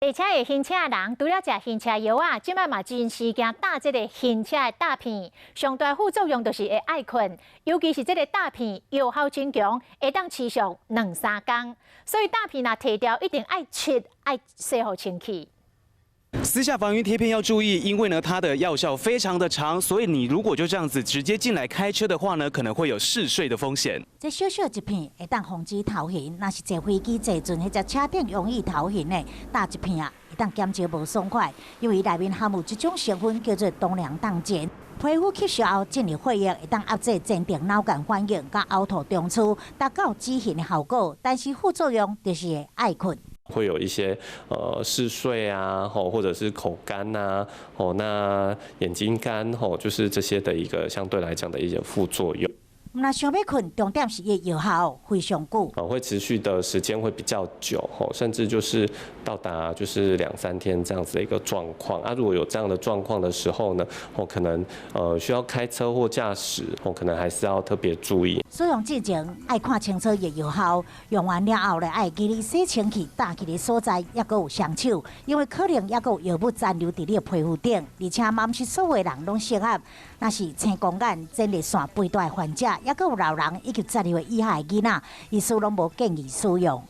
而且會暈車的人，除了食暈車藥仔，這擺嘛真時驚打這个暈車的貼片。上大副作用就是會愛睏，尤其是這个貼片藥效真強，會當持續兩三工。所以貼片若提著，一定愛拭，愛洗予清氣。撕下防暈貼片要注意，因為呢它的藥效非常的長，所以你如果就這樣子直接進來開車的話呢，可能會有嗜睡的風險。這小小一片會當防止頭暈，若是坐飛機、坐船或者車頂容易頭暈的，打一片啊，會當減少無爽快。因為內面含有一種成分叫做東莨菪鹼，皮膚吸收後進入血液，會當壓制鎮定腦幹反應，佮嘔吐中樞，達到止眩的效果。但是副作用就是會愛睏。會有一些嗜睡啊，吼，或者是口乾呐，哦，那眼睛乾，吼，就是這些的一個相對來講的一些副作用。毋但想欲睏，重點是伊藥效非常久。會持續的時間會比較久，吼，甚至就是到達就是兩三天這樣子的一個狀況。啊，如果有這樣的狀況的時候呢，我可能需要開車或駕駛，我可能還是要特別注意。使用之前愛看清楚伊藥效，用完了後咧愛記得洗清氣，打去的所在猶閣有雙手，因為可能猶閣有藥物殘留佇你的皮膚頂，而且嘛毋是所有人攏適合。若是青光眼、前列腺肥大的患者，猶閣有老人以及十二歲以下的囡仔，醫師攏無建議使用。